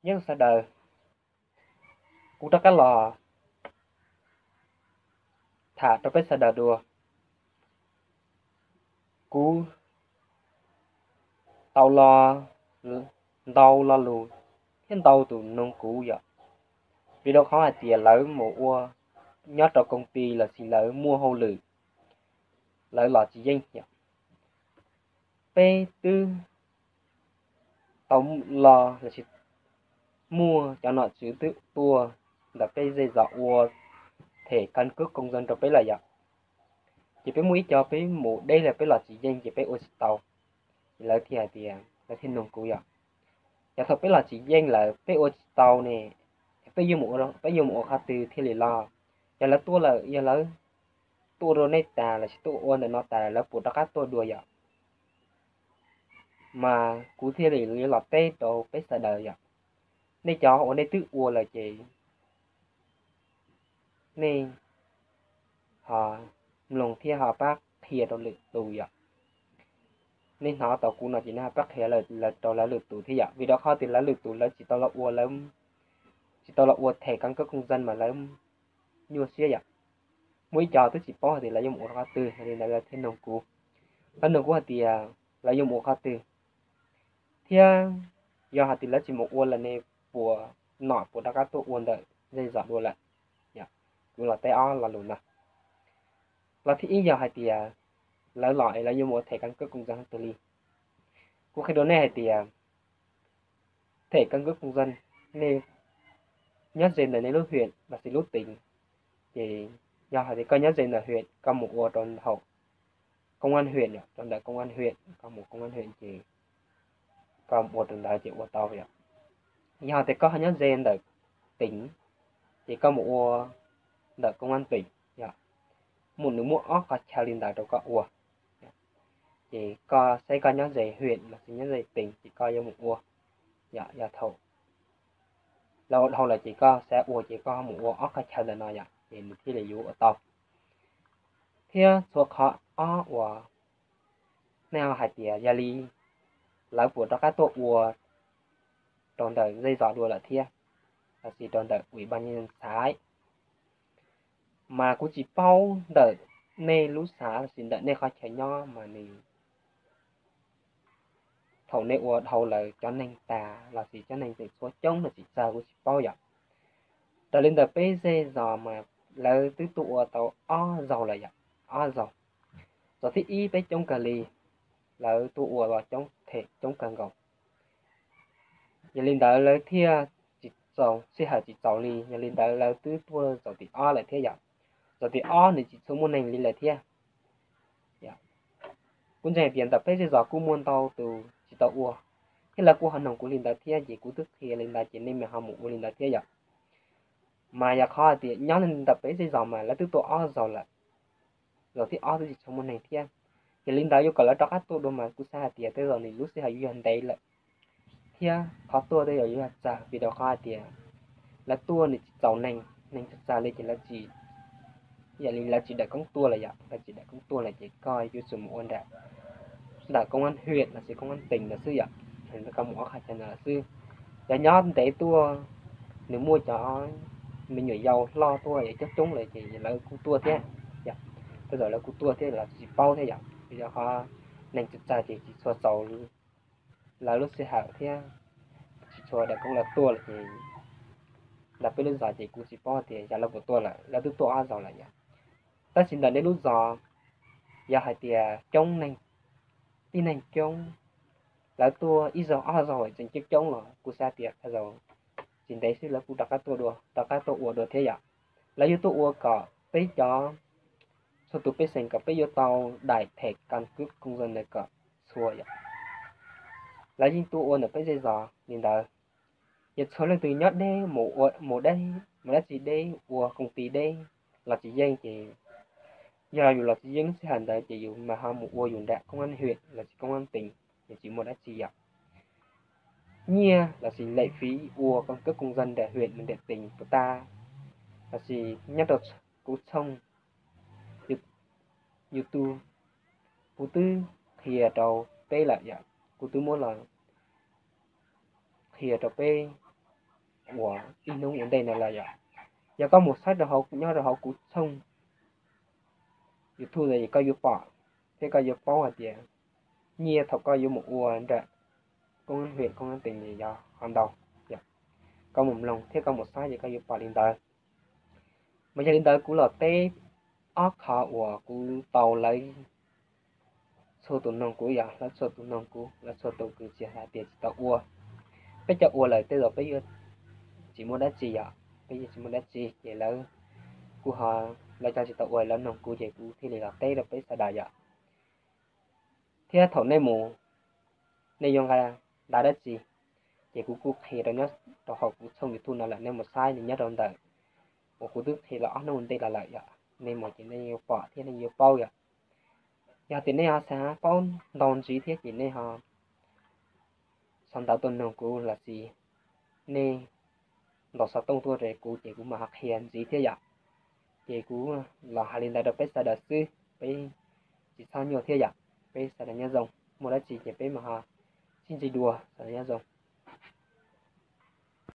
Nyob zoo sawv daws, kuv rov qab los tham rau peb sawv daws dua. Kuv tau los ntau lo lus thiab ntau tus noog kuv yom, vim rau qhov hais tias lawv mus ua nyob rau koom ti los sis lawv muaj hauj lwm, lawv los tsis yeej yom. Peb twb tau los los sis muaj cov nom tswv twb tuaj ntawm peb zej zos ua them kas kub koom zoo rau peb lawm yom. Ces peb muaj ib co peb mus deb lawm peb los tsis yeej ces peb ua tsis tau. Ces lawv thiaj hais tias, lawv thiaj nug kuv yom, yog thaum peb los tsis yeej lawm peb ua tsis tau ne, peb yuav mus ua, peb yuav mus ua qhov twg thiaj li los? Yog lawv tuaj lawm, yog lawv tuaj rau nej tas los sis tuaj ua ntawm no tas lawv puas rov qab tuaj dua yom? Mas kuv thiaj li yuav los teb rau peb sawv daws yom. Nej cov uas nej twb ua lawm ces nej ho mloog thiab ho pab qhia rau lwm tus yom. Nej hnov tau kuv no ces nej ho pab qhia rau lawv lwm tus thiab yom, vim rau qhov tias lawv lwm tus lawv tsis tau los ua, lawv tsis tau los ua them kas kub koom zoo mas lawv nyuaj siab yom. Muaj ib co twb tsis paub hais tias lawv yuav mus ua qhov twg, yog li ntawd lawv thiaj nug kuv. Lawv nug kuv hais tias lawv yuav mus ua qhov twg, thiab yog hais tias lawv tsis mus ua lawm ne, puas, nom puas rov qab tuaj ua ntawm zej zos dua lawm? Kuv los teb ob lo lus no. Lo thib ib yog hais tias lawv los es lawv yuav mus ua them kas kub koom zoo twg li. Kuv qhia rau nej hais tias them kas kub koom zoo, nej nyob ze ntawm nej lub huyện los sis lub tỉnh, ces yog hais tias koj nyob ze ntawm huyện koj mus ua rau hauv công an huyện, rau ntawm công an huyện, koj mus công an huyện ces koj ua rau ntawd ces ua tau yom. Yog tias koj nyob ze ntawm tỉnh, ces koj mus ua ntawm công an tỉnh yom. Muaj, nws muaj ob qhov chaw li ntawd rau koj ua. Ces koj saib koj nyob ze huyện los sis nyob ze tỉnh ces koj yuav mus ua yom. Yog thaum lawv ua dhau lawm ces koj xav ua ces koj mus ua ob qhov chaw ntawm no yom, ces nws thiaj li yuav ua tau. Thiab txhua qhov ob uas nej ho hais tias yog li lawv puas rov qab tuaj ua rau ntawm zej zos dua lawm thiab, los sis rau ntawm ủy ban nhân dân xã, mas kuv tsis paub ntawm nej lub xã los sis ntawm nej qhov chaw nyob mas nws, thaum nej ua dhau lawm cov neeg tas los sis cov neeg tseem tshuav coob los tsis tsawg kuv tsis paub yom. Raws li ntawm peb zej zos mas lawv twb tuaj ua tau ob zaug lawm yom, ob zaug. Zaum thib ib peb coob kawg li, lawv tuaj ua los coob them coob kawg nkaus. Yog li ntawd lawv thiaj tsis txaus, sij hawm tsis txaus li, yog li ntawd lawv twb tuaj zaum thib ob lawm thiab yom. Zaum thib ob nws tsis tshua muaj neeg li lawm thiab. Kuv ntseeg tias ntawm peb zej zos kuj muaj ntau tus tsis tau ua, thiab lawv kuj ho nug kuv li ntawd thiab ces kuv twb qhia li ntawd ces nej mas ho mus ua li ntawd thiab yom. Mas yog qhov hais tias nyob ntawm peb zej zos mas lawv twb tuaj ob zaug lawm, zaum thib ob twb tsis tshua muaj neeg thiab. Yog li ntawd yuav kom lawv rov qab tuaj dua mas kuv xav hais tias tej zaum nws lub sij hawm yuav yog ntev lawm, thiab qhov tuaj tej zaum yuav yog tsawg, vim rau qhov hais tias lawv tuaj nws tsis txaus neeg, neeg tsis tsawg li ces lawv tsis, yam li lawv tsis dawm koob tuaj lawm yom, lawv tsis dawm koob tuaj lawm ces koj yuav tsum mus ua nram, ntawm công an huyện los sis công an tỉnh lawm xwb yom, koj mus ob qhov chaw ntawd lawm xwb. Cov nyob ntev tuaj, nws muaj cov me nyuam yaus hlob tuaj es coob coob lawm ces lawv kuj tuaj thiab. Tej zaum lawv kuj tuaj thiab los tsis paub thiab yom, vim rau qhov neeg tsis tsawg ces tsis tshua txaus lawv lub sij hawm thiab tsis tshua dawm koob lawv tuaj lawm ces ntawm peb lub zos ces kuv tsis paub tias yog lawv puas tuaj lawm, lawv twb tuaj ob zaug lawm yom. Tab sis ntawm nej lub zos, yog hais tias coob neeg, tib neeg coob, lawv tuaj ib zaug ob zaug tseem coob coob los kuv xav tias tej zaum tsis ntev xwb lawv kuj rov qab tuaj dua, rov qab tuaj ua dua thiab yom. Lawv yuav tuaj ua kom peb cov, txhua tus pej xeem kom peb yuav tau daim them kas kub koom zoo ntawd kom txhua yom. Lawv yeej tuaj ua ntawm peb zej zos li ntawd. Yog txhua leej twg nyob deb, mus dab tsi deb, ua koom ti deb los tsis yeej ces, yog yus los tsis yeej lub sij hawm ntawd ces yus mas ho mus ua yus nram công an huyện los sis công an tỉnh, yus tsis muaj dab tsi yom. Nyiaj los sis lệ phí ua kas kub koom zoo nram huyện nram tỉnh puas tag, los sis nyob rau kuv tshooj YouTube, kuv twb qhia rau peb lawm yom, kuv twb muab los qhia rau peb uas ib hnub ua ntej no lawm yom. Yog koj mus saib rau hauv, nyob rau hauv kuv tshooj YouTube ntawd es koj yuav pom thiab koj yuav paub hais tias nyiaj thaum koj yuav mus ua nram koob hwm koob tees yog ho ntau. Koj mus mloog thiab koj mus saib ces koj yuav pom li ntawd. Mas yog li ntawd kuv los teb ob qho uas kuv tau lawv txhua tus noog kuv yom, lawv txhua tus noog kuv, lawv txhua tus kws tsis hais tias tsis tau ua. Peb cov ua lawm tej zaum peb yuav tsis muaj dab tsi yom, peb yuav tsis muaj dab tsi ces lawv kuj ho, lawv cov tsis tau ua lawv noog kuv ces kuv thiaj li los teb rau peb sawv daws yom. Thiab thaum nej mus, nej yuav nqa ntawv dab tsi, ces kuv kuj qhia rau nyob rau hauv kuv tshooj YouTube no lawm, nej mus saib nws nyob rau ntawm uas kuv twb qhia los ob hnub ua ntej los lawm yom, nej mus ces nej yuav pom thiab nej yuav paub yom. Yog tias nej ho xav paub ntau ntxiv thiab ces nej ho sau ntawv tuaj noog kuv lossis nej ntaus xov tooj tuaj rau kuv ces kuv mam ho qhia ntxiv thiab yom. Ces kuv los hais li ntawd rau peb sawv daws xwb, peb tsis txhob nyuaj thiab yom. Peb sawv daws nyob zoo, muaj dab tsi ces peb mam ho sib ntsib dua, sawv daws nyob zoo.